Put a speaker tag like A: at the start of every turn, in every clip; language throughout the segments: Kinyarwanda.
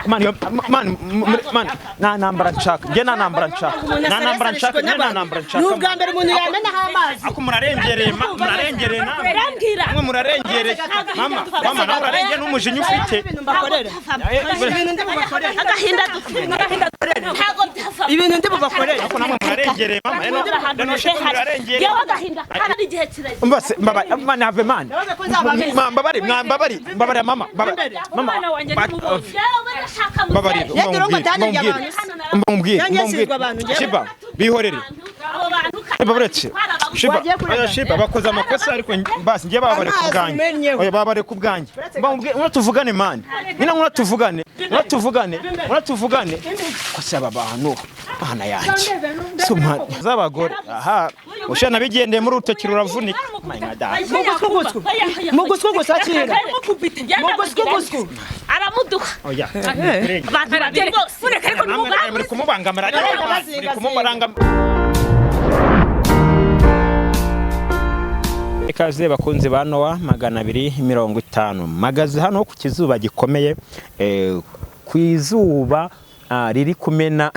A: Man, man, man, nta ntambara nshaka, njye nta ntambara nshaka, nta ntambara nshaka, njye nta ntambara nshaka.
B: Ni ubwa mbere umuntu yamenaho amazi.
A: Ako murarengereye, murarengereye namwe. Namwe murarengereye. Mama, mama, nawe urarengeye n'umujinya ufite.
B: Ibintu mbakorera. Ibintu ndi bubakorere.
C: Agahinda dufite, ntabwo byava.
B: Ibintu ndi bubakorere.
A: Ako namwe murarengereye, mama. Reno, reno, shiko murarengereye.
C: Yewe, agahinda kandi igihe kirekire.
A: Mbase, mbabare, man, have man. Mwambabare, mwambabare, mbabare mama, mbabare. Mama,
C: Umwana wanjye nimubonye. Yewe, ndashaka.
A: Mbabare,
B: Yegera ngo ntanirye
A: umbwire,
B: abantu.
A: umbwire,
B: Yanjye
A: umbwire.
B: nshinzwe abantu, njyewe.
A: Shiba, bihorere.
C: Abo bantu.
A: Shiba, buretse. Shiba,
B: Wagiye kurega.
A: oya, Shiba, bakoze amakosa ariko basi njye babare ku
B: Amazi
A: bwanjye.
B: umennyeho.
A: Oya, babare ku bwanjye. Mbabwire, ngwino tuvugane man. Nyina, ngwino tuvugane. Ngwino tuvugane. Ngwino tuvugane. Ko se aba bantu mana yanjye. So man, z'abagore. Aha. Ushana bigendeye muri urutoki ruravunika. My God.
B: Muguswuguswu. Muguswuguswu akira. Muguswuguswu.
C: Aramuduha.
A: Oya.
C: Abantu babiri bose.
A: Namwe muri kumubangamira. Muri kumubangamira. Ikaze bakunzi ba Nowa 250. Magaze hano ku kizuba gikomeye, ku izuba riri kumena,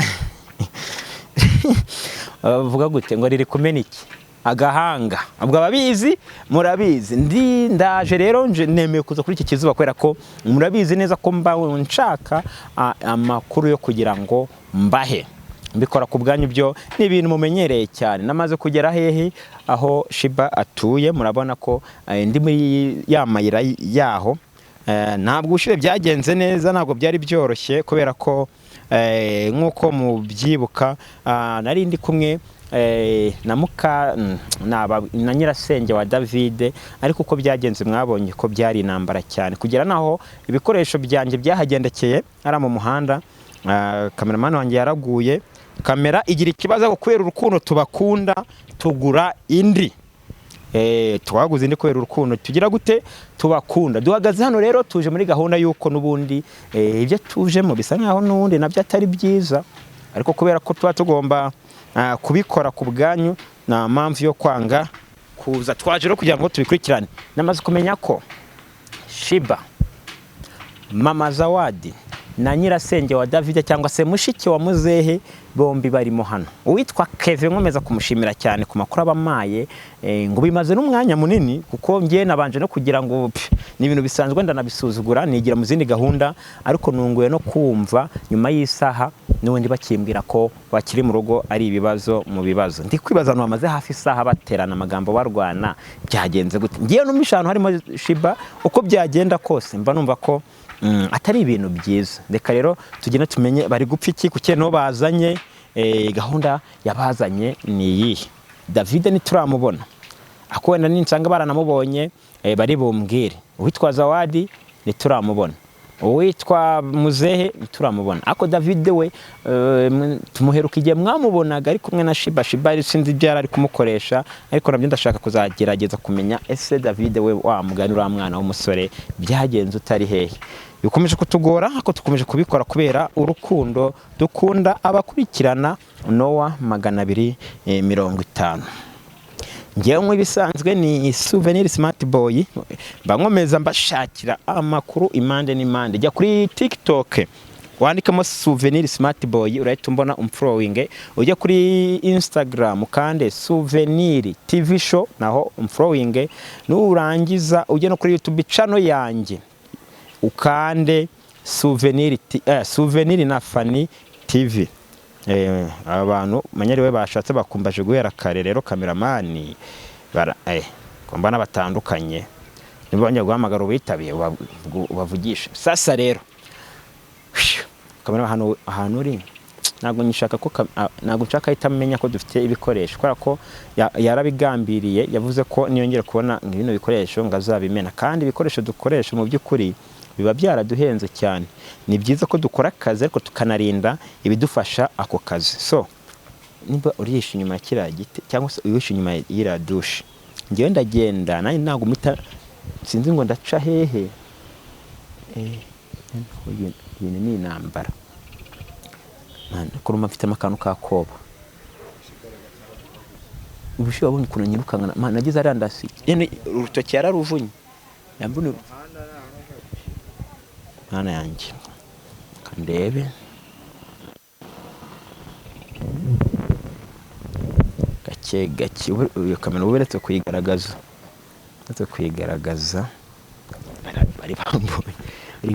A: bavuga gute ngo riri kumena iki? Agahanga. Ubwo ababizi murabizi. Ndi ndaje rero, nje nemeye kuza kuri iki kizuba kubera ko murabizi neza ko mba nshaka amakuru yo kugira ngo mbahe. Mbikora ku bwanyu, byo ni ibintu mumenyereye cyane. Namaze kugera hehe? Aho Shiba atuye. Murabona ko ndi muri ya mayira yaho. Ntabwo ubushyuhe byagenze neza, ntabwo byari byoroshye kubera ko nk'uko mubyibuka, nari ndi kumwe na muka na nyirasenge wa Davide, ariko uko byagenze mwabonye ko byari intambara cyane kugera naho ibikoresho byanjye byahagendekeye ari mu muhanda. Kameramani wanjye yaraguye, kamera igira ikibazo, ariko kubera urukundo tubakunda tugura indi. Twaguze indi kubera urukundo tugira gute tubakunda. Duhagaze hano rero, tuje muri gahunda y'uko n'ubundi ibyo tujemo bisa nkaho n'ubundi nabyo atari byiza, ariko kubera ko tuba tugomba kubikora ku bwanyu, nta mpamvu yo kwanga kuza. Twaje rero kugira ngo tubikurikirane. Namaze kumenya ko Shiba, Mama Zawadi na nyirasenge wa David cyangwa se mushiki wa muzehe bombi barimo hano. Uwitwa Kevin nkomeza kumushimira cyane ku makuru abamaye, ngo bimaze n'umwanya munini, kuko ngiye nabanje no kugira ngo pff, ni ibintu bisanzwe ndanabisuzugura nigira mu zindi gahunda, ariko nunguye no kumva nyuma y'isaha n'ubundi bakimbwira ko bakiri mu rugo, ari ibibazo mu bibazo. Ndi kwibaza abantu bamaze hafi isaha baterana amagambo barwana, byagenze gute? Ngiye numvisha ahantu harimo Shiba, uko byagenda kose mba numva ko atari ibintu byiza. Reka rero tugende tumenye bari gupfa iki, kuki no bazanye, gahunda yabazanye ni iyihe. David ntituramubona, ako wenda ninsanga baranamubonye, bari bumbwire. Uwitwa Zawadi ntituramubona, uwitwa muzehe ntituramubona, ariko David we tumuheruka igihe mwamubonaga ari kumwe na Shiba. Shiba sinzi ibyo yari ari kumukoresha, ariko nabyo ndashaka kuzagerageza kumenya ese David we, wa mugani uriya mwana w'umusore byagenze utari hehe. Bikomeje kutugora, ariko dukomeje kubikora kubera urukundo dukunda abakurikirana Nowa 250. Ngewe nk'ibisanzwe ni Souvenir Smart Boy, mba nkomeza mbashakira amakuru impande n'impande. Jya kuri TikTok wandikamo Souvenir Smart Boy, urahita umbona umfollowing. Ujya kuri Instagram kandi Souvenir TV Show, naho umfollowing. Nurangiza ujye no kuri YouTube channel yanjye ukande Souvenir, Souvenir na Fanny TV. Abantu manyariwe bashatse bakumbaje guhera kare rero, kameramani bara ko mbana batandukanye, niba bongeye guhamagara uwitabiye ubavugishe. Sasa rero kamera hano ahantu uri ntabwo nshaka ko ntabwo nshaka ahita amenya ko dufite ibikoresho, kubera ko yarabigambiriye, yavuze ko niyongera kubona bino bikoresho ngo azabimena. Kandi ibikoresho dukoresha mu by'ukuri biba byaraduhenze cyane. Ni byiza ko dukora akazi ariko tukanarinda ibidufasha ako kazi. So niba urihishe inyuma ya kiriya giti cyangwa se uyihishe inyuma y'iriya dushe, ngewe ndagenda nanjye ntabwo mpita, sinzi ngo ndaca hehe. Ibintu ni intambara. Kuruma mfitemo akantu k'akoba. Ubushyuhe wabonye ukuntu nyirukankana, man, nagize ariya ndasi, urutoki yararuvunye. Yambona. Mana yanjye, kandebe gake gake. Iyo kamera uba uretse kuyigaragaza, bari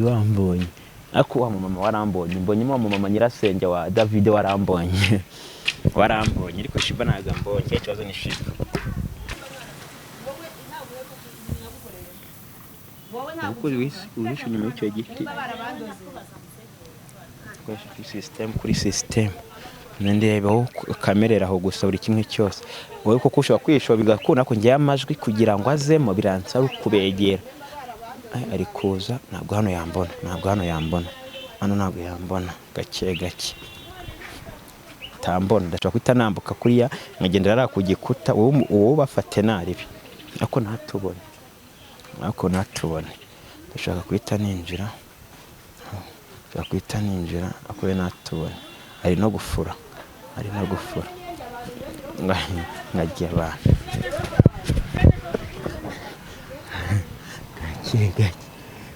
A: bambonye, ariko wa mama warambonye, mbonyemo wa mama nyirasenge wa David warambonye, ariko Shiba ntabwo ambonye. Ikibazo ni Shiba. Uwishe inyuma y'icyo giti, kuri system ndebaho kamerera aho gusa buri kimwe cyose. Wowe kuko ushobora kwishoba bigakunda, ariko ngewe amajwi kugira ngo azemo biransaba kubegera. Ari kuza, ntabwo hano yambona, hano ntabwo yambona. Gake gake tambona, ndashobora guhita nambuka kuriya nkagendera ari ku gikuta. Wowe bafate naribi, ariko natubone. Ndashaka guhita ninjira, ariko we natubone. Ari no gufura nkagiye abantu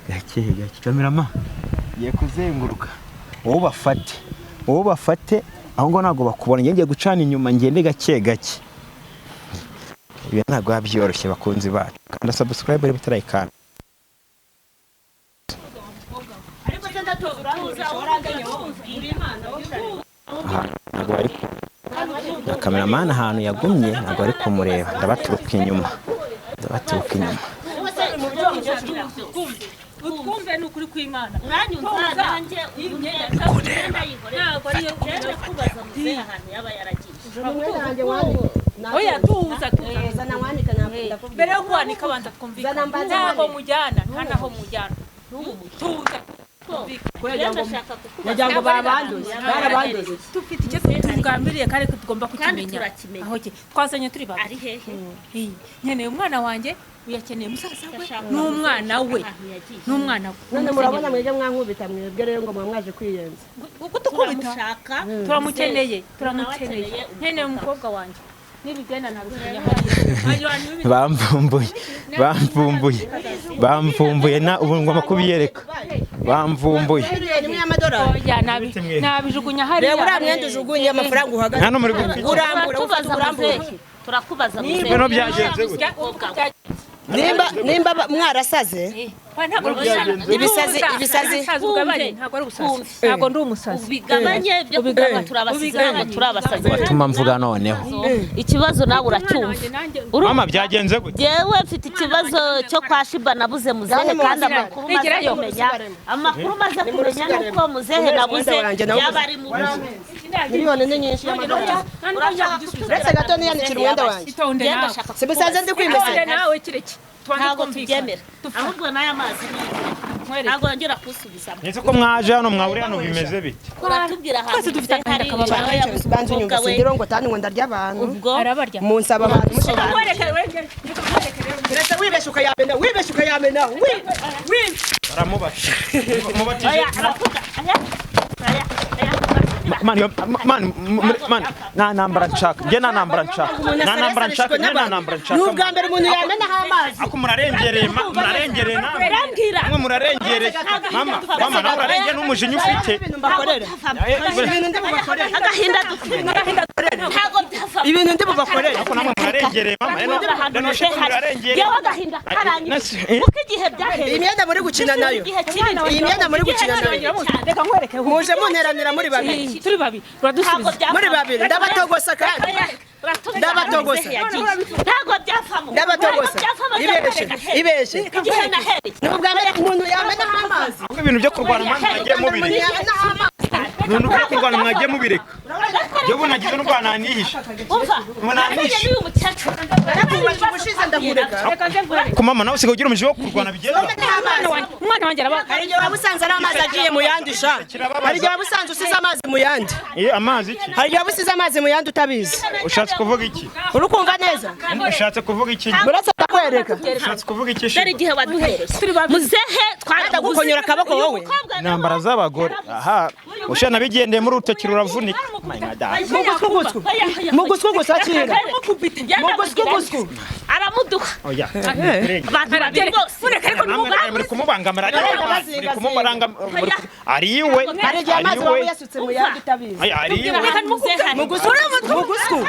A: gake gake. Kamerama ngiye kuzenguruka, wowe bafate aho ngo ntabwo bakubona. Ngiye gucana inyuma, ngende gake gake. Ibi ntabwo byoroshye bakunzi bacu. Kanda subscribe niba utarayikanda. Ntabwo bari na kameramani ahantu yagumye, ntabwo ari kumureba. Ndabaturuka inyuma.
D: Utwumve ni ukuri kw'Imana.
C: Uranyumva nanjye
D: Oya, tuza mbere yo kwanika banza twumvikane. Ntabwo mujyana, nta naho mujyana. Tuza
B: wagira barabanduze.
D: Dufite icyo tugambiriye kandi tugomba kukimenya. Aho twazanye turi babiri. Nkeneye umwana wanjye, uyakeneye musaza we n'umwana we.
B: None murabona mwebwe mwankubita mwebwe rero ngo mwaje kwiyenza.
D: Kutukubita turamukeneye. Nkeneye umukobwa wanjye. Nibigenda ntabimenya.
A: Bamvumbuye na ubu ngomba kubiyereka. Bamvumbuye.
D: Nabijugunya hariya.
B: Reba uriya mwenda ujugunye amafaranga uhagaze.
A: Hano muri
B: urambura.
C: Turakubaza
A: muzehe. Byagenze gute?
B: Nimba mwarasaze ibisazi
D: ntabwo ari ubusazi, ntabwo ndi umusazi.
C: Ubigabanye byo kuvuga turabasize, ntabwo turabasazi.
A: Watuma mvuga noneho
C: ikibazo nawe uracyumva.
A: Mama byagenze gute?
C: Yewe mfite ikibazo cyo kwa Shiba nabuze muzehe, kandi amakuru maze kumenya nuko muzehe nabuze yaba ari mu
B: miliyoni ni nyinshi y'amadolari. Uretse gato niyanikira umwenda wanjye. Simusanze ndi kwimesera.
D: Nawe kireke
C: ntabwo tubyemera, ahubwo n'aya mazi ntabwo yongera kusubizamo.
A: Nzi ko mwaje hano mwahuriye hano bimeze bite?
C: Uratubwira ahantu
D: twese dufite agahinda kababara.
B: Banze unyumva sindiro ngo tani ngo ndarya abantu. Munsaba abantu uretse wibesha ukayamena,
A: baramubasha. Mubatije. Man, nta ntambara nshaka. Nge nta ntambara nshaka.
B: Ni ubwa mbere umuntu yamenaho amazi.
A: Ako murarengereye, namwe. Mwe murarengereye. Mama nawe urarengereye n'umujinya ufite.
C: Agahinda dufite. Ntabwo byava.
B: Ibintu ndi bubakorere.
A: Ako namwe murarengereye mama. Reno murarengereye.
C: Yewe agahinda karanyishe. Kuko igihe byahereye.
B: Iyi myenda muri gukina nayo.
D: Reka nkwereke.
B: Muje munteranira muri babiri.
D: Turi babiri. Uradusubiza.
B: Muri babiri ndabatogosa kandi. Ndabatogosa.
C: Ntabwo byavamo.
B: Ndabatogosa. Ibeshe.
C: Igihe nahereye.
B: Ni ubwa mbere umuntu yamenaho amazi.
A: Ahubwo ibintu byo kurwana mwagiye mubireka. Ibintu byo kurwana mwagiye mubireka. Yewe nagize n'urwana nihishe.
C: Umva. Namenye n'uyu mukecuru.
B: Narakubaje ubushize ndakureka.
A: Ku mama nawe usigaye ugira umujinya wo kurwana bigenda.
D: Umwana wanjye araba.
B: Hari igihe waba usanze ari amazi agiye mu yandi sha. Hari igihe waba usanze usize amazi mu yandi.
A: Amazi iki?
B: Hari igihe waba usize amazi mu yandi utabizi.
A: Ushatse kuvuga iki?
B: Urukumva neza?
A: Ushatse kuvuga iki?
B: Uretse ndakwereka.
A: Ushatse kuvuga iki?
C: Dore igihe waduhereye. Muzehe
B: twaragukunyura akaboko wowe.
A: Intambara z'abagore. Aha. Ushana bigendeye muri urutoki ruravunika.
B: Mugusku gusku. Mugusku gusku akira. Mugusku gusku.
C: Uramuduha.
A: Oya.
C: Abantu babiri bose.
D: Mureke ariko
A: Muri kumubangamira, muri kumubaranga, ari iwe.
B: Hari igihe amazi waba uyasutse mu yandi utabizi.
A: Oya, ari iwe.
B: Mugusku.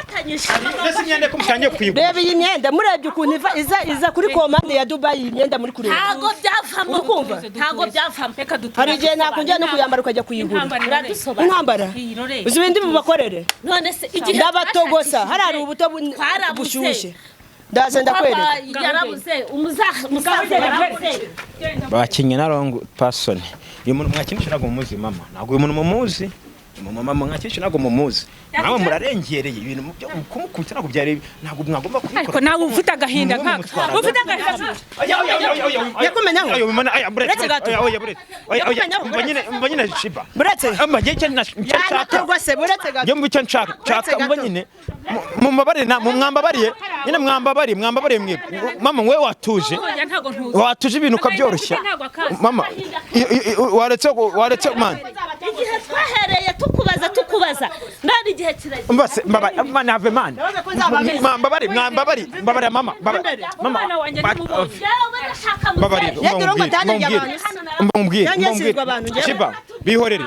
A: Mbese imyenda ko mutangiye kuyigura?
B: Reba iyi myenda, murebye ukuntu iva iza kuri komande ya Dubai, iyi myenda muri kureba.
C: Ntago byavamo.
B: Urukumva?
C: Ntago byavamo.
D: Reka duture.
B: Hari igihe nakongera no kuyambara ukajya kuyigura.
C: Uradusobanura.
B: Intambara.
D: Irore.
B: Uzi ibindi bubakorere.
C: None se igihe
B: Ndabatogosa, hari hari ubuto
C: Twarabuze.
B: bushyushye. Ndaze ndakwereka.
C: Papa yarabuze, umusaza yarabuze.
A: Bakinnye na wrong person. Uyu muntu mwakinisha ntabwo mumuzi mama, ntabwo uyu muntu mumuzi. Mama mwakinisha ntabwo mumuzi, nawe murarengereye ibintu mu byo kumukubita, ntabwo byari, ntabwo mwagomba kubikora.
D: Ariko nawe ufite agahinda nkaka. Ufite agahinda.
A: Oya, oya, oya, oya, oya.
B: Yakumenyaho?
A: Oya, umana, oya, buretse.
B: Buretse gato.
A: Oya, oya, buretse. Oya, oya,
B: Yakumenyaho?
A: umva nyine, umva nyine Shiba.
B: Buretse.
A: Umva njye icyo icyo nshaka.
B: Yanatorwa se, buretse gato.
A: Njye mba icyo nshaka,
B: Buretse
A: nshaka umva
B: gato.
A: nyine. Mumbabarire na mwambabariye. Nyine mwambabariye, mwambabariye mwebwe. Mama we watuje.
D: Oya, ntago ntuzi.
A: Watuje ibintu ukabyoroshya.
D: Ntago akazi.
A: Mama, waretse waretse man.
C: Igihe twahereye tukubaza tukubaza, none igihe kirageze.
A: Umva se, mbabare, man have man.
B: Ndabaza ko nzabameza.
A: Mwambabariye, mwambabariye, mbabarira mama.
D: Umwana wanjye nimubonye.
C: Yewe ndashaka
A: Mbabarira.
C: muzehe.
B: Yagira ngo atane abantu.
A: Mbabwire,
B: Yanjye
A: mbabwire.
B: nsirwa abantu, njyewe.
A: Shiba, bihorere.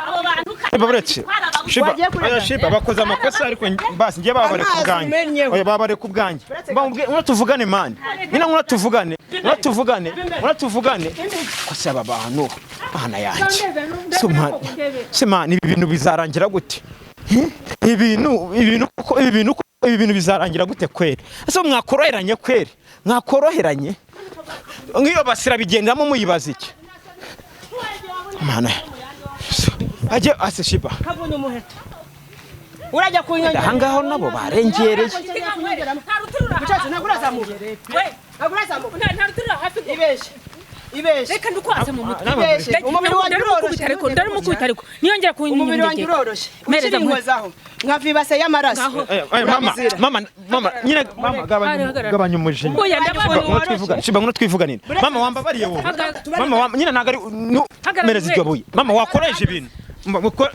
C: Abo bantu
A: Shiba buretse. Shiba,
B: Wagiye kurega.
A: oya Shiba bakoze amakosa ariko basi ngiye babare ku
B: Amazi
A: bwanjye.
B: umennyeho.
A: Oya babare ku bwanjye. Mbabwire, ngwino tuvugane man. Nyina ngwino tuvugane. Ngwino tuvugane. Ngwino tuvugane. Ko se aba bantu bana yanjye. Se man, se man, ibi bintu bizarangira gute? Ibintu ibintu ko ibi bintu ko ibi bintu bizarangira gute kweri? Ese mwakoroheranye kweri? Mwakoroheranye? Nk'iyo basira bigendamo muyibaza iki? Mana. Ajye ase Shiba.
B: Kabona umuheto. Urajya kunyongera.
A: Ahangaho nabo barengereye.
D: Nta ruturura.
B: Mucacu ntabwo urazamuka.
D: We,
B: Ntabwo urazamuka.
D: nta ruturura hafi.
B: Ibeshye. Ibeshye.
D: Reka ndukwase mu mutwe.
B: Ibeshye. Umubiri wanjye uroroshye.
D: Ndarumukubita ariko, ndarumukubita ariko. Niyongera
B: Umubiri wanjye
D: kunyongera.
B: uroroshye.
D: Mpereza
B: Ukiri inkozaho. Nkava ibase y'amaraso.
A: Mama, mama, mama, nyine mama gabanya
D: Hagarara.
A: gabanya umujinya.
D: Oya, ndabona.
A: Ngwino twivugane. Shiba ngwino twivuganire. Mama wambabariye wowe.
D: Hagarara.
A: Mama nyine ntabwo ari
D: Hagarara.
A: mereza iryo buye. Mama wakoresha ibintu.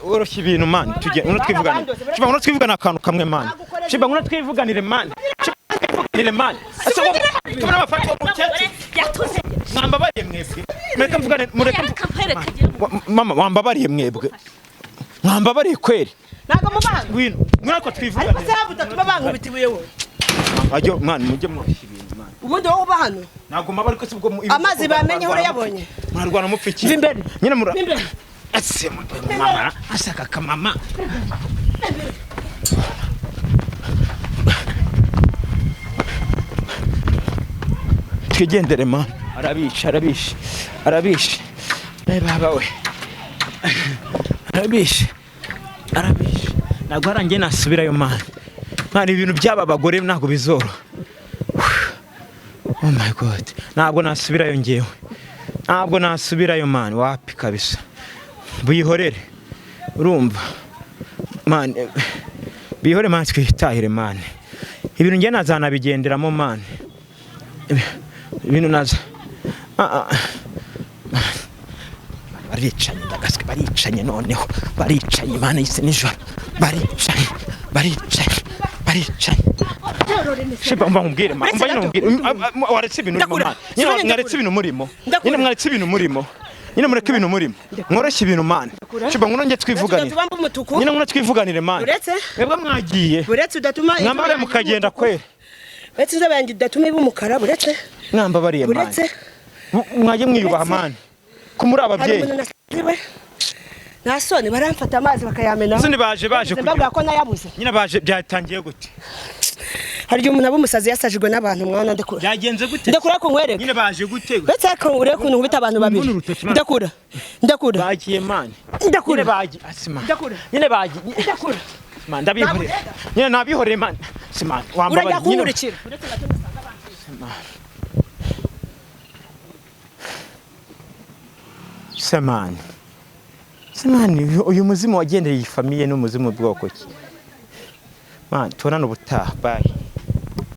A: Woroshya ibintu man. Tujye ngwino twivuganire. Shiba ngwino twivugane akantu kamwe man. Shiba ngwino twivuganire man. Shiba twivuganire man. Ese wowe tubona abafata umukecuru.
C: Yatuze.
A: Mwambabariye mwebwe. Mureke mvugane, mureke.
C: Reka nkwereke.
A: Mama wambabariye mwebwe. Mwambabariye kweri.
B: Ntabwo mubanga.
A: Ngwino, ngwino ariko
B: Ariko
A: twivuganire.
B: se habuta tuba bankubita ibuye wowe.
A: Ajyo mwana mujye mworoshya ibintu man.
B: Ubundi wowe uba hano.
A: Ntabwo maba ariko sibwo
B: Amazi bamenye urayabonye.
A: Murarwana mupfa iki?
B: Va imbere.
A: Nyine mura.
B: Va imbere.
A: Ese mama ashaka kamama. Twigendere ma. Arabisha, arabisha. Arabisha. Baba we. Arabisha. Arabisha. Ntabwo harangiye nasubirayo man. Mwana ibintu by'aba bagore ntabwo bizoroha. Oh my God. Ntabwo nasubirayo ngewe. Ntabwo nasubirayo man, wapi kabisa. Buyihorere. Urumva? Man, bihore man, twitahire man. Ibintu ngiye nazanabigenderamo man. Ibintu naza. Ah, ah. Baricanye ndagaswe, baricanye noneho. Baricanye man, isi nijoro. Baricanye. Baricanye. Baricanye. Shiba umva nkubwire ma, umva nyine nkubwire. Waretse ibintu urimo
B: Ndakura.
A: man. Nyine
B: Sibanye.
A: mwaretse ibintu murimo.
B: Ndakura.
A: Nyine mwaretse ibintu murimo. Nyine mureke ibintu murimo. Mworoshye ibintu man. Shiba ngwino njye twivuganire.
B: Udatuma mba umutuku.
A: Nyine ngwino twivuganire man.
B: Uretse.
A: Mwebwe mwagiye.
B: Buretse udatuma.
A: Mwambabariye mukagenda kweri.
B: Uretse inzobe yanjye idatuma iba umukara, buretse.
A: Mwambabariye man.
B: Buretse.
A: Mwajye mwiyubaha
B: Buretse.
A: man. Ko muri
B: Hari
A: ababyeyi.
B: umuntu nasiwe. Nta soni, baramfata amazi bakayamena.
A: Soni baje baje
B: Mbabwira
A: kugira.
B: ko nayabuze.
A: Nyine baje byatangiye gute?
B: Hari igihe umuntu aba umusazi yasajijwe n'abantu, mwana, ndekura.
A: Byagenze gute?
B: Ndekura ko nkwereke.
A: Nyine baje gute?
B: Uretse ko urebe ukuntu nkubita abantu babiri.
A: Mbona urutoki, mwana.
B: Ndekura. Ndekura.
A: Bagiye man.
B: Ndekura.
A: Nyine bagiye. Asima.
B: Ndekura.
A: Nyine bagiye.
B: Ndekura.
A: Man ndabihorera. Nyine nabihoreye man. Sima wambabariye.
B: Urajya kunkurikira.
A: Semani. Semani, uyu muzimu wagendereye iyi famille ni umuzimu bwoko ki? Man, tubonane ubutaha. Bye.